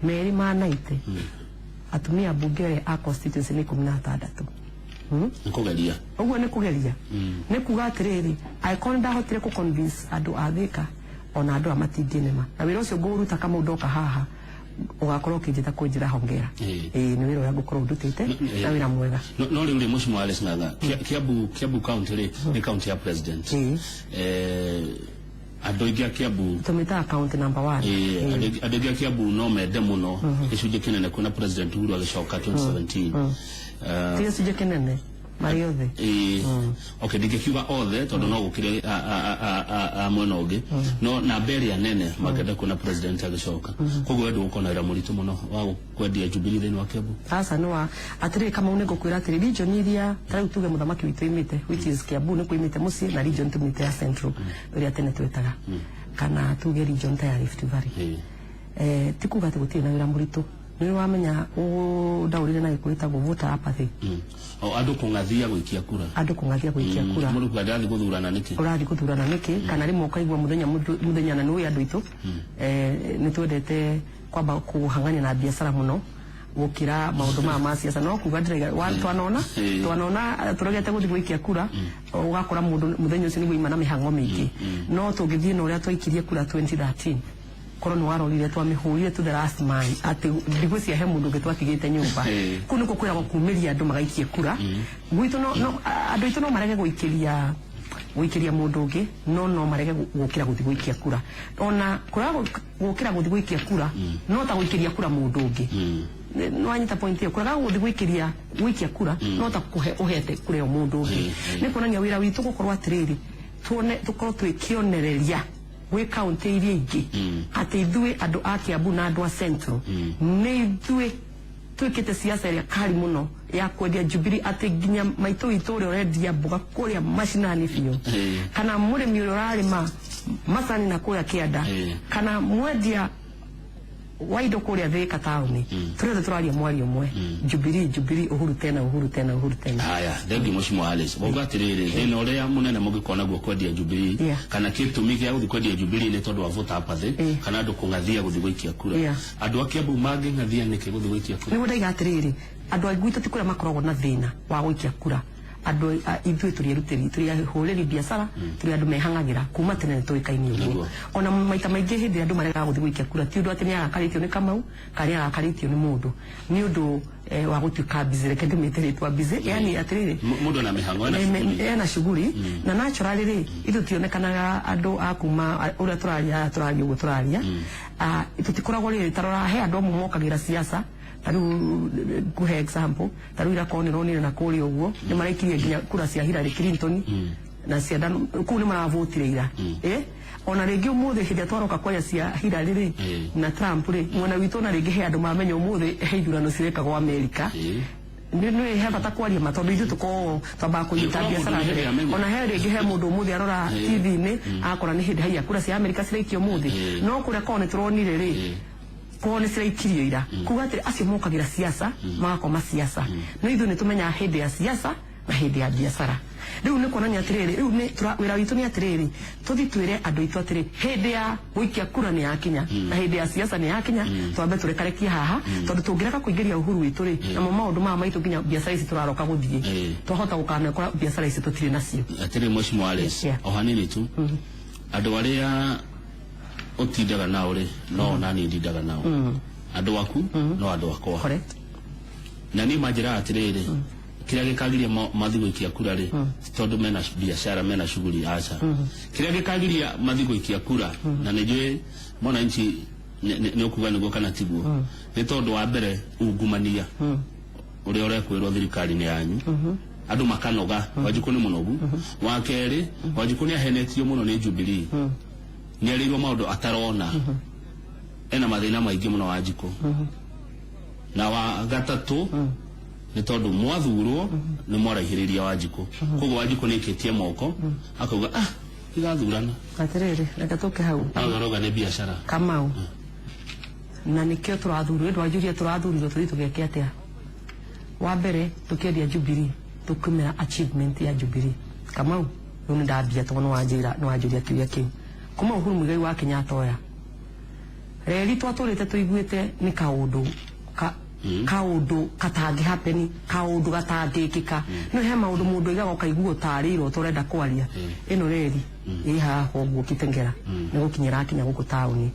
290, atumia mbunge ĩrĩa a constituency nĩ 16. Nĩ kũgeria. Ũguo nĩ kũgeria, nĩ kuga atĩrĩrĩ, angĩkorwo nĩ ndahotire kũ convince andũ a Thika ona andũ a matingĩnema na wĩra ũcio ngũũruta kama ndoka haha, ũgakorwo ũkĩnjĩta kũnjĩra hongera. Ĩĩ, nĩ wĩra ũrĩa ngũkorwo ndutĩte na wĩra mwega. No rĩu rĩ, Mheshimiwa Alice Ng'ang'a, Kiambu County rĩ nĩ county ya president. Andũ aingĩ a Kiambu tũmĩtaga county number one. Andũ aingĩ a Kiambu no mende mũno gĩcunjĩ kĩnene kwĩna President Uhuru agĩcoka 2017. Ti gĩcunjĩ kĩnene, marĩ othe. Okay, ndingĩkiuga othe tondũ no gũkĩrĩ a mwena ũngĩ, no namba ĩrĩa nene mangĩenda kuona president agĩcoka. Koguo we ndũgũkorwo na wĩra mũritũ mũno wa kwendia Jubilee thĩinĩ wa Kiambu? Aca, nĩ wa atĩrĩrĩ Kamau, nĩ ngũkwĩra atĩrĩ, region iria ta rĩu tuge mũthamaki witũ oimĩte, which is Kiambu, nĩ kuimĩte mũciĩ na region tumĩte ya Central ĩrĩa tene twĩtaga, kana tuge region ta ya Rift Valley, ti kuga atĩ gũtirĩ na wĩra mũritũ. Nĩ wamenya ũndaũrire na gĩkũyũ ĩtagwo voter apathy. O andũ kũng'athia gũikia kura. Andũ kũng'athia gũikia kura. Mũndũ kuga ndĩrathiĩ gũthurana nĩkĩ? Ũrathiĩ gũthurana nĩkĩ? Kana rĩmwe ũkaigua mũthenya mũthenya na nĩũĩ andũ aitũ nĩ twendete kwamba kũhang'ania na biacara mũno gũkĩra maũndũ maya ma siasa. No kuga ndĩraiga twanona twanona tũregete gũthiĩ gũikia kura, ũgakora mũndũ mũthenya ũcio nĩguo ima na mĩhang'o mĩingĩ. No tũngĩthiĩ na ũrĩa twaikirie kura 2013, korwo nĩ warorire twamĩhũrire to the last man, atĩ ndigwĩciria he mũndũ ũngĩ twatigĩte nyũmba. Kũu nĩkuo kwĩragwo kumĩria andũ magaikie kura gwitũ. No andũ aitũ no marege gũikĩria gũikĩria mũndũ ũngĩ, no marege gũkĩra gũthiĩ gũikia kura. Ona kũrega gũkĩra gũthiĩ gũikia kura no ta gũikĩria kura mũndũ ũngĩ. Nĩ wanyita point ĩyo? Kũrega gũthiĩ gũikĩria gũikia kura no ta kũhe ũhete kura ĩyo mũndũ ũngĩ. Nĩ kuonania wĩra witũ gũkorwo atĩrĩrĩ, tuone tũkorwo twĩ kĩonereria gwĩ kaunti iria ingĩ atĩ ithuĩ andũ a Kiambu na andũ a Central nĩ ithuĩ twĩkĩte siasa ĩrĩa kari mũno ya kwendia Jubilee, atĩ nginya maitũ witũ ũrĩa ũrendia mboga kũrĩa macinani biũ, kana mũrĩmi ũrĩa ũrarĩma macani na kũrĩa kĩanda, kana mwendia wa indo kũrĩa Thika taũni, tũrĩ othe tũraria mwario ũmwe: Jubilee, Jubilee, Uhuru tena, Uhuru tena, Uhuru tena. Haya, thengi Mheshimiwa Alice. Wauga atĩrĩrĩ, thĩna ũrĩa mũnene mũngĩkorwo naguo kwendia Jubilee kana gĩtũmi gĩa gũthiĩ kwendia Jubilee nĩ tondũ wa voter apathy kana andũ kũng'athia gũthiĩ gũikia kura. Andũ a Kiambu mangĩng'athia nĩkĩ gũthiĩ gũikia kura? Nĩguo ndaiga atĩrĩrĩ, andũ a gwitũ ti kũrĩa makoragwo na thĩna wa gũikia kura. Andũ ithuĩ tũrĩ erutĩri, tũrĩ ahũrĩri biacara, tũrĩ andũ mehang'agĩra kuma tene, nĩ tũĩkaine ũguo. Ona maita maingĩ hĩndĩ ĩrĩa andũ maregaga gũthiĩ gũikia kura, ti ũndũ atĩ nĩ arakarĩtio nĩ Kamau kana nĩ arakarĩtio nĩ mũndũ, nĩ ũndũ wa gũtuĩka busy. Reke ndĩmĩte rĩtwa busy, yani atĩrĩrĩ, Mũndũ ena mĩhang'o, ena shughuli. Ena shughuli na naturally rĩ, ithuĩ tionekanaga andũ a kuma ũrĩa tũraria, tũraria ũguo tũraria. Tũtikoragwo rĩrĩ tarora he andũ amwe mokagĩra siasa. Ta rĩu ngũhe example, ta rĩu irakorwo nĩ ronire na kũrĩa ũguo nĩ maraikirie nginya kura cia Hillary Clinton na cia kũu nĩ maravotire ira. Ona rĩngĩ ũmũthĩ hĩndĩ ĩrĩa twaroka kwaria cia Hillary rĩ na Trump rĩ, mwena witũ ona rĩngĩ he andũ mamenya ũmũthĩ he ithurano cirekagwo Amerika. Nĩ he bata kwaria ma, tondũ ithuĩ tũkoragwo twambaga kũnyita Ĩĩ, biacara mũndũ nĩ hĩndĩ mbere. amenya. Ona he rĩngĩ he mũndũ ũmũthĩ arora TV-inĩ akora nĩ hĩndĩ haiya kura cia Amerika ciraikio ũmũthĩ, no kũrĩa korwo nĩ tũronire rĩ, korwo nĩ ciraikirio ira, kuga atĩrĩ acio mokagĩra siasa magakoma siasa, no ithuĩ nĩ tũmenyaga hĩndĩ ya siasa na hĩndĩ ya biacara. Rĩu nĩ kuonania atĩrĩrĩ, rĩu nĩ wĩra witũ nĩ atĩrĩrĩ, tũthi twĩre andũ aitũ atĩrĩ, hĩndĩ ya gũikia kura nĩ yakinya na hĩndĩ ya siasa nĩ yakinya, twambe tũrekarekie haha, tondũ tũngĩreka kũingĩria Uhuru witũ rĩ, namo maũndũ maya maitũ nginya biacara ici tũraroka gũthiĩ, twahota gũkanekora biacara ici tũtirĩ nacio. Atĩrĩ, Mheshimiwa Alice, Yeah. o hanini tu, andũ arĩa ũtindaga nao rĩ, no nani ndindaga nao, andũ aku no andũ akwa. Correct. Na niĩ manjĩraga atĩrĩrĩ, kĩrĩa gĩkagiria mathi gũikia kura rĩ, ti tondũ mena biacara, mena shughuli, aca. Kĩrĩa gĩkagiria mathi gũikia kura, na nĩ njũĩ mwananchi nĩ ũkuga nĩguo kana tiguo, nĩ tondũ wa mbere ungumania ũrĩa ũrekwĩrwo thirikari-inĩ yanyu, andũ makanoga. Wanjikũ nĩ mũnogu. Wa kerĩ, Wanjikũ nĩ ahenetio mũno nĩ Jubilee, nĩ erĩirwo maũndũ atarona, ena mathĩna maingĩ mũno Wanjikũ. Na wa gatatũ nĩ tondũ mwathurwo nĩ mwaraihĩrĩria Wanjikũ, koguo Wanjikũ nĩ aikĩtie moko akauga, ah, igathurana. Atĩrĩrĩ, reke tũke hau. Aroga nĩ biacara. Kamau, na nikio tũrathurirwo, ndwanjuria tũrathurirwo tũthiĩ tũgeke atĩa. Wa mbere tũkĩendia Jubilee, tũkĩmera achievement ya Jubilee. Kamau, rĩu nĩ ndambia tondũ nĩ wanjũria kĩũria kĩu. Kuma Uhuru Muigai wa Kenyatta oya reri, twatũrĩte tũiguĩte nĩ kaũndũ ka kaũndũ katangĩ happen, kaũndũ gatangĩkĩka. No he maũndũ mũndũ aigaga ũkaigua ũtarĩ iroto ũrenda kwaria. Ĩno reri ĩ haha ũguo Kitengela nĩ gũkinyĩra akinya gũkũ taũni.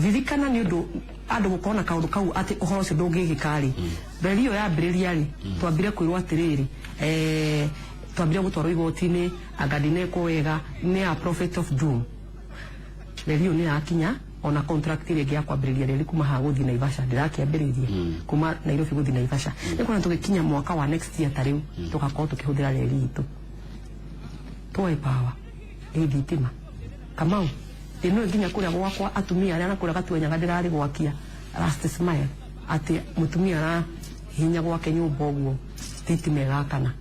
Ririkana, nĩ ũndũ andũ gũkorwo na kaũndũ kau atĩ ũhoro ũcio ndũngĩgĩka rĩ, reri ĩyo yambĩrĩria rĩ, twambire kwĩrwo atĩrĩrĩ, twambire gũtwarwo igoti-inĩ anga ndinekwo wega nĩ a prophet of doom. Reri ĩyo nĩ yakinya, ona contract ĩrĩa ĩngĩ ya kwambĩrĩria reri kuma haha gũthiĩ Naivasha ndĩrakĩambĩrĩirie, kuma Nairobi gũthiĩ Naivasha. Nĩ kuona tũgĩkinya mwaka wa next year ta rĩu tũgakorwo tũkĩhũthĩra reri itũ tuoe power ĩ thitima. Kamau, ĩno nginya kũrĩa gwakwa atumia arĩa na kũrĩa Gatuenyaga ndĩrarĩ gwakia last smile atĩ mũtumia arahihinya gwake nyũmba ũguo thitima ĩgakana.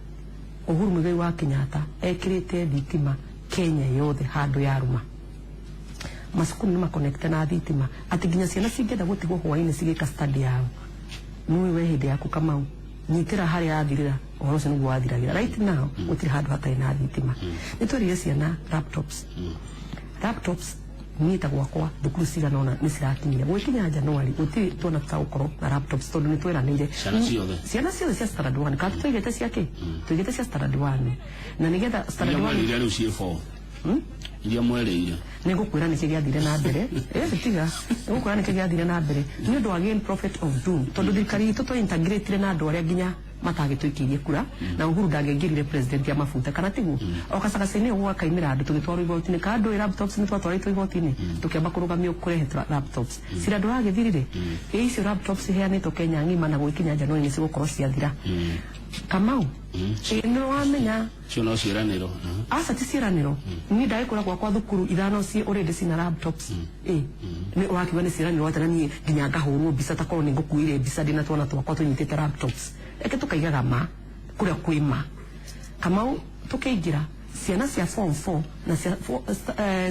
Uhuru Muigai wa Kenyatta ekĩrĩte thitima Kenya yothe handũ yarũma, macukuru nĩ makonekte na thitima atĩ nginya ciana cingĩenda gũtigwo hwainĩ cigĩka study yao. Nĩũĩ we hĩndĩ yaku, Kamau, nyitĩra harĩa yathirĩra ũhoro ũcio nĩguo wathiragĩra. Right now gũtirĩ handũ hatarĩ na thitima. Nĩ twerire ciana laptops. Laptops niĩ ta gwakwa thukuru cigana ũna nĩ cirakinyire. Gwĩkinya January gũtirĩ tuona tũtagũkorwo na laptops, tondũ nĩ tweranĩire. Ciana ciothe? Ciana ciothe cia standard 1. Kana tũigĩte cia kĩ? Tũigĩte cia standard 1 na nĩgetha standard Iria 1 mwerĩire rĩu ciĩ four, iria mwerĩire. Nĩ ngũkwĩra nĩkĩ gĩathire na mbere. Tiga, nĩ ngũkwĩra nĩkĩ gĩathire na mbere nĩ ũndũ wa again prophet of doom, tondũ thirikari itũ twa integrate na andũ arĩa nginya matagĩtũikĩirie kura, na Uhuru ndangĩaingĩrire president ya mabuta, kana tiguo? O gacagaca-inĩ ũguo gakaimĩra andũ tũgĩtwarwo igoti-inĩ, kana ndũĩ laptops nĩ twatwarĩtwo igoti-inĩ, tũkĩamba kũrũgamio kũrehe laptops. Cira ndũragĩthirire. Ĩ icio laptops iheanĩtwo Kenya ng'ima na gwĩkinya January nĩ cigũkorwo ciathira. Kamau, ĩ nĩ wamenya. Cio no ciĩranĩro. Aca, ti ciĩranĩro. Niĩ ndagĩkũra gwakwa thukuru ithano ci already cina laptops. Ĩ nĩ wakiuga nĩ ciĩranĩro atĩ? Na niĩ nginya ngahũrwo mbica ta korwo nĩ ngũkuire mbica ndĩna twana twakwa tũnyitĩte laptops. Reke tũkaigaga ma kũrĩa kwĩ ma. Kamau, tũkĩingĩra ciana cia form 4 na cia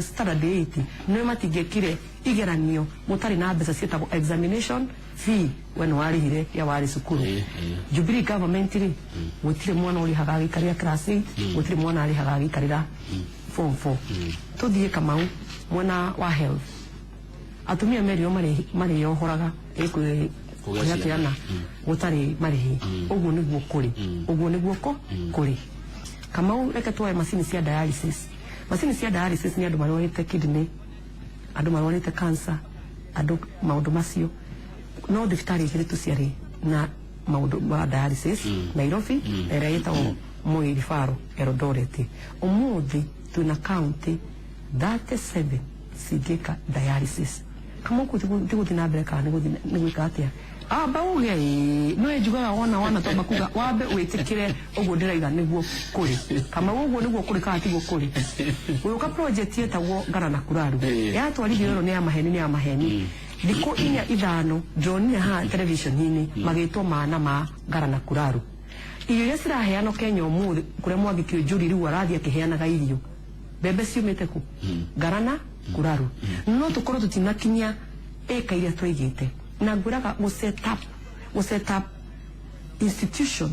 standard 8 nĩ matingĩekire igeranio mũtarĩ na mbeca ciĩtagwo examination fee. We nĩ warĩhire ya warĩ cukuru. Ĩ, ĩ. Jubilee government rĩ, gũtirĩ mwana ũrĩhaga agĩikarĩra class 8, gũtirĩ mwana arĩhaga agĩikarĩra form 4. Tũthiĩ, Kamau, mwena wa health. Atumia merirwo marĩyohoraga Kũgĩa kũgĩa ciana. ciana gũtarĩ marĩhi. Ũguo nĩguo kũrĩ, ũguo nĩguo ko kũrĩ. Kamau, reke tuoe macini cia dialysis. Macini cia dialysis nĩ andũ marwarĩte kidney, andũ marwarĩte cancer, andũ maũndũ macio. No thibitarĩ igĩrĩ tu ciarĩ na maũndũ ma dialysis, Nairobi na ĩrĩa ĩtagwo Moi Referral Eldoret. Ũmũthĩ twĩna county 37 cingĩka dialysis. Kama ũguo ti gũthiĩ na mbere kana nĩ gũthiĩ nĩ gwĩka atĩa? Amba uge ĩĩ, no njugaga wona wona twamba kuga wambe wĩtĩkĩre ũguo ndĩraiga nĩguo kũrĩ. Kamau, ũguo nĩguo kũrĩ kana tiguo kũrĩ? Gũgĩũka project yetagwo Ngara na Kuraru. Yatwarithio ĩro nĩ ya maheni, nĩ ya maheni. Thikũ inya ithano ndĩronire haha television-inĩ magĩtwo mana ma Ngara na Kuraru. Irio iria ciraheanwo Kenya ũmũthĩ, kũrĩa Mwangi Kĩũnjũri rĩu arathiĩ akĩheanaga irio, mbembe ciumĩte kũ? Ngara na Kuraru. No tũkorwo tũtinakinyia ĩka iria twaigĩte na ngwĩraga gũ set up institution.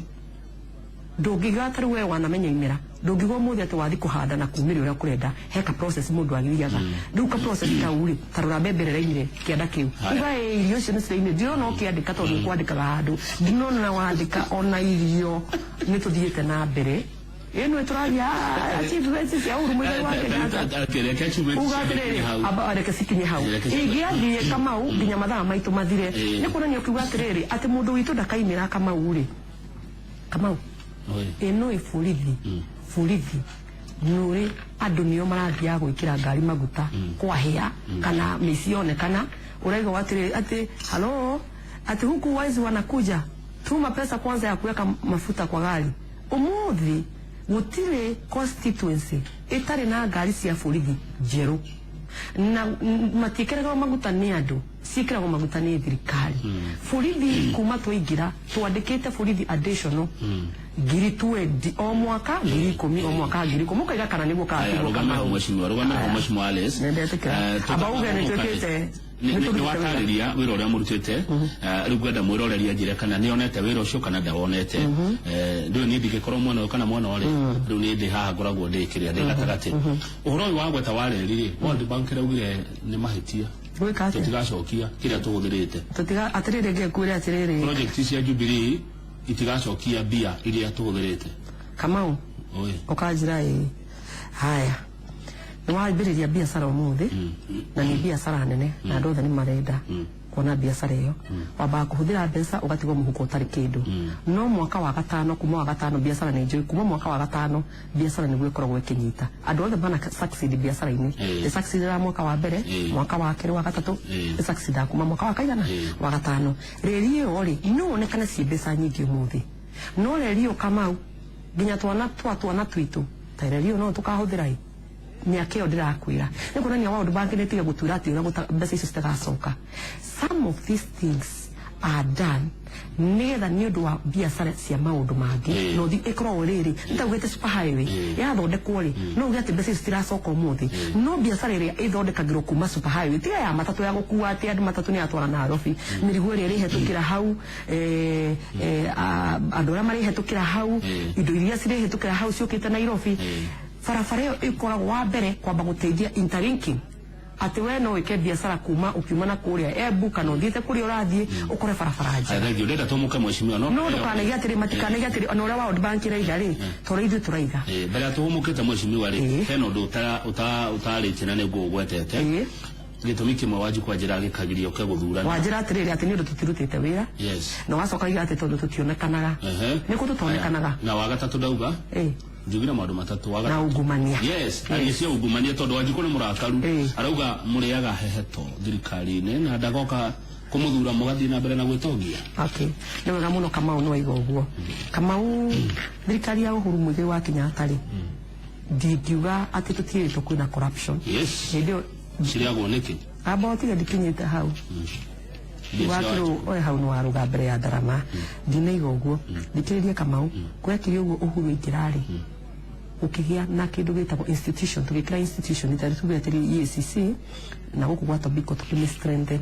Ndũngiuga ta rĩu we wanamenya imera, ndũngiuga ũmũthĩ atĩ wathi kũhanda na kumĩra ũrĩa ũkũrenda. He ka process mũndũ agĩthiaga. Rĩu ka process kau rĩ, ta rora mbembe ĩrĩa ĩraimire kĩanda kĩu. Haya. Uga ĩ irio icio nĩ ciraimire, ndirona ũkĩandĩka tondũ nĩ kwandĩkaga handũ, ndinona wandĩka ona irio. Nĩ tũthiĩte na mbere ĩno tũraria achievements cia Uhuru Muigai wa Kenyatta. Reke achievements Uga cikinye atĩrĩrĩ, hau. amba reke cikinye hau. Reke cikinye. Ingĩathiĩ, Kamau, nginya mathaa maitũ mathire, nĩ kuonania ũkiuga atĩrĩrĩ atĩ mũndũ witũ ndakaimĩra. Kamau rĩ, Kamau, Oi. ĩno ĩ borithi nũrĩ andũ nĩo marathiaga gwĩkĩra ngari maguta kwahĩa kana mĩici yonekana, ũraigua atĩrĩ atĩ halo, atĩ huku waizi wanakuja, tuma pesa kwanza ya kuweka mafuta kwa gari. Ũmũthĩ gũtirĩ constituency ĩtarĩ na ngari cia borithi njerũ na matiĩkĩragwo maguta nĩ andũ, ciĩkĩragwo maguta nĩ thirikari. Borithi kuma twaingĩra twandĩkĩte borithi additional 20,000 o mwaka, 10,000 o mwaka, 10,000. Mũkaiga kana nĩguo kana Aya, tiguo? rũgame hau. Kamau. Mheshimiwa, rũgame hau, Mheshimiwa Alice. Nĩndetĩkĩra. Amba uge nĩ Nĩ tũrutĩte wĩra. Watarĩria wĩra ũrĩa mũrutĩte. Rĩu ngwenda mwĩroreri anjĩre kana nĩ onete wĩra ũcio kana ndawonete. Ndũĩ niĩ ndingĩkorwo mwena ũyũ kana mwena ũrĩa. Rĩu niĩ ndĩ haha, ngoragwo ndĩ kĩrĩa, ndĩ gatagatĩ. Ũhoro ũyũ wa gweta wa reri rĩ, World Bank ĩraugire nĩ mahĩtia. Gwĩka atĩa? Tũtigacokia kĩrĩa tũhũthĩrĩte. Tũtiga atĩrĩrĩ, ngĩkwĩre atĩrĩrĩ. Project cia Jubilee itigacokia mbia iria tũhũthĩrĩte. Kamau. Oi. Ũkanjĩra ĩ haya, nĩ wambĩrĩria biacara ũmũthĩ na nĩ biacara nene na andũ othe nĩ marenda kuona biacara ĩyo, wambaga kũhũthĩra mbeca ũgatigwo mũhuko ũtarĩ kĩndũ. No mwaka wa gatano, kuma wa gatano biacara nĩ njũĩ, kuma mwaka wa gatano biacara nĩguo ĩkoragwo ĩkĩnyita. Andũ othe mana succeed biacara-inĩ ĩ succeed mwaka wa mbere, mwaka wa kerĩ, wa gatatũ, ĩ succeed kuma mwaka wa kaigana, wa gatano. Rĩri ĩyo rĩ, no wonekane ciĩ mbeca nyingĩ ũmũthĩ, no reri ĩyo, Kamau, nginya twana twa twana twitũ ta reri ĩyo no tũkahũthĩra ĩ mĩaka ĩyo ndĩrakwĩra. Nĩ kuonania World Bank nĩ tige gũtwĩra atĩ ũrĩa mbeca icio citagacoka. Some of these things are done nĩgetha nĩ ũndũ wa biacara cia maũndũ mangĩ. No thi ĩkoragwo rĩrĩ nĩtaugĩte super highway yathondekwo rĩ, no uge atĩ mbeca icio citiracoka ũmũthĩ, no biacara ĩrĩa ĩthondekagĩrwo kuma super highway, tiga ya matatũ ya gũkua atĩ andũ matatũ nĩ yatwara Nairobi, mĩrigo ĩrĩa ĩrĩhetũkĩra hau, andũ arĩa marĩhetũkĩra hau, indo iria cirĩhetũkĩra hau ciũkĩte Nairobi, barabara ĩyo ĩkoragwo wa mbere kwamba gũteithia interlinking, atĩ we no wĩke biacara kuma ũkiuma na kũrĩa Embu kana ũthiĩte kũrĩa ũrathiĩ ũkore barabara njega. Thank you. Ndĩrenda tũmũke, mheshimiwa, no No ndũkanaige atĩrĩ, matikanaige atĩrĩ ona ũrĩa World Bank ĩraiga rĩ, tondũ ithuĩ tũraiga. Mbere ya tũhũmũkĩte, mheshimiwa rĩ, hena ũndũ ũtarĩtie na nĩguo ũgwetete. Gĩtũmi kĩmwe Wanjikũ anjĩra gĩkagiria ũke gũthurana. Wanjĩra atĩrĩrĩ atĩ nĩ ũndũ tũtirutĩte wĩra. Na wacoka iga atĩ tondũ tũtionekanaga. Nĩ kũ tũtonekanaga? Na wa gatatũ ndauga, njugire maũndũ matatũ, wa Na gatatũ ungumania. Yes, aria cia ungumania, tondũ Wanjikũ nĩ mũrakaru. Arauga mũrĩaga heheto thirikari-inĩ na ndagoka kũmũthura mũgathiĩ na mbere na gwĩtongia. Okay, nĩ wega mũno, Kamau, nĩ waiga ũguo. Kamau, thirikari ya Uhuru Muigai wa Kenyatta rĩ, ndingiuga atĩ tũtiĩrĩtwo kwĩna corruption. Hĩndĩ ĩyo Cirĩagwo nĩkĩ? Amba ũtige, ndikinyĩte hau. Mbia cia Wakĩrwo Wanjikũ. oe hau nĩ waruga mbere ya ndarama, ndinaiga ũguo. Thikĩrĩria, Kamau, gwekire ũguo Uhuru aingĩra rĩ, gũkĩgĩa na kĩndũ gĩtagwo institution, tũgĩkĩra institution itari tuge atĩrĩ EACC na gũkũ gwa Tobiko tũkĩmĩ strengthen.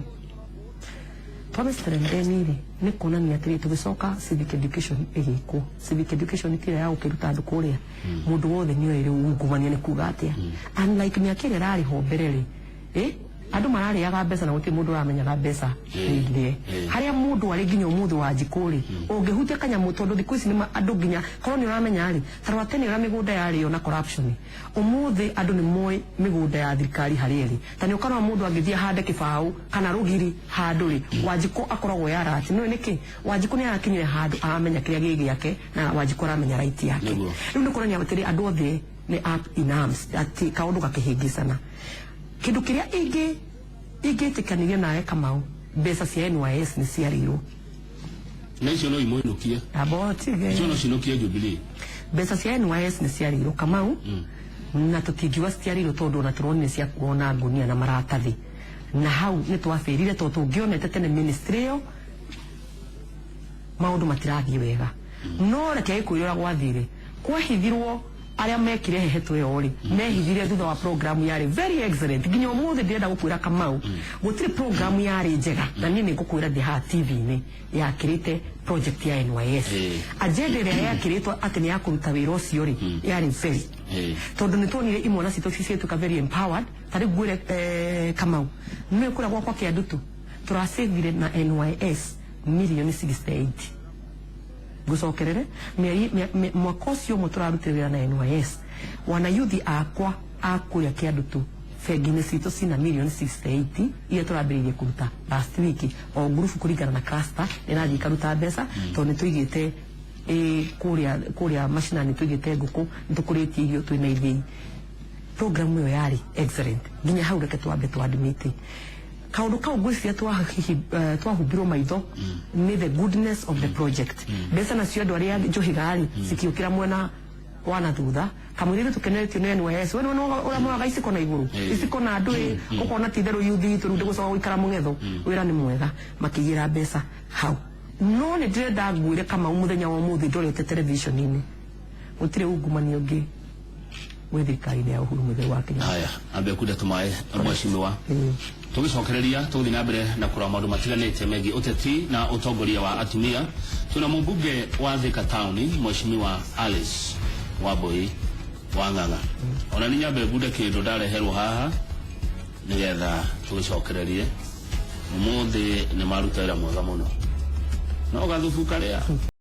Twame strengthen rĩ, nĩ kuonania atĩrĩ tũgĩcoka civic education ĩgĩkwo. Civic education ti ĩrĩa ya gũkĩruta andũ kũrĩa, mũndũ wothe nĩ oĩ rĩu ungumania nĩ kuga atĩa, unlike mĩaka ĩrĩa ĩrarĩ ho mbere rĩ, andũ mararĩaga mbeca na gũtirĩ mũndũ ũramenyaga mbeca nĩ ndĩe harĩa mũndũ arĩ nginya ũmũthĩ. Wa njikũ rĩ, ũngĩhutia kanyamũ, tondũ thikũ ici nĩ andũ nginya korwo nĩ ũramenya rĩ, ta rwa tene ũrĩa mĩgũnda yarĩo na corruption, ũmũthĩ andũ nĩ moĩ mĩgũnda ya thirikari harĩa ĩrĩ. Ta nĩ ũkarora mũndũ angĩthiĩ ahande kĩbaũ kana rũgiri handũ rĩ, Wanjikũ akoragwo yarati nĩũĩ nĩkĩ. Wanjikũ nĩ arakinyire handũ aramenya kĩrĩa gĩ gĩake na Wanjikũ aramenya right yake. Rĩu nĩ kuonania atĩrĩ andũ othe nĩ up in arms atĩ kaũndũ gakĩhĩngĩcana. Kĩndũ kĩrĩa ingĩtĩkanirie nawe, Kamau, mbeca cia NYS nĩ ciarĩirwo. Na icio no imũinũkie. Amba ũtige. Icio no cinũkie Jubilee. Mbeca cia NYS nĩ ciarĩirwo, Kamau, na tũtingiuga citiarĩirwo tondũ ona tũronire ciakuo na ngunia na maratathi, na hau nĩ twabĩrire tondũ tũngĩonete tene ministry ĩyo maũndũ matirathiĩ wega. No reke gĩkwĩre ũrĩa gwathire, kwahithirwo arĩa mekire hehetũ ĩyo rĩ, mehithire thutha wa program yarĩ very excellent. Nginya ũmũthĩ ndĩrenda gũkwĩra, Kamau, gũtirĩ program yarĩ njega, na niĩ nĩ ngũkwĩra ndĩ haha TV-inĩ, yakĩrĩte project ya NYS. Agenda ĩrĩa yakĩrĩtwo atĩ nĩ ya kũruta wĩra ũcio rĩ, yarĩ very tondũ nĩ tuonire imwana citũ cituĩka very empowered. Ta rĩu ngwĩre, Kamau, nĩ kũrĩa gwakwa Kĩandutu tũracĩvire na NYS mirioni 68. Ngucokerere mĩeri mwaka ũcio ũmwe tũrarutire wĩra na NYS, wanayuthi akwa a kũrĩa Kĩandutu bengi-inĩ citũ cina mirioni 68 iria tũrambĩrĩirie kũruta last week. O ngurubu kũringana na cluster nĩ ĩrathiĩ ĩkaruta mbeca tondũ nĩ tũigĩte kũrĩa macinani, tũigĩte ngũkũ, nĩ tũkũrĩtie irio, twĩna ithĩi. Program ĩyo yarĩ excellent nginya hau. Reke twambe twadmit kaundu kau, ngwĩciria twahumbirwo maitho nĩ the goodness of the project. Mbeca nacio andũ arĩa njũhiga rĩ cikiũkĩra mwena wa na thutha kamũira ithuĩ tũkeneretio nĩ NYS. We nĩwona ũrĩa moyaga iciko na igũrũ, iciko na andũ ĩ, ũkona ti itherũ yuthi itũ rĩu ndĩgũcoka gũikara mũng'etho, wĩra nĩ mwega, makĩigĩra mbeca hau. No nĩ ndĩrenda ngwĩre, Kamau, mũthenya wa ũmũthĩ ndorete television-inĩ, gũtirĩ ungumania ũngĩ gwĩ thirikari-inĩ ya Uhuru Muigai wa Kenyatta. Haya, ambe kunda tumae, mheshimiwa. Tũgĩcokereria tũgũthiĩ na mbere na kũrora maũndũ matiganĩte megiĩ ũteti na ũtongoria wa atumia. Twĩna mũmbunge wa Thika Town, Mheshimiwa Alice Wambui wa Ng'ang'a. Ona nĩ nyambe ngunde kĩndũ ndareherwo haha nĩgetha tũgĩcokererie. Ũmũthĩ nĩ maruta wĩra mwega mũno, no gathubu karĩa.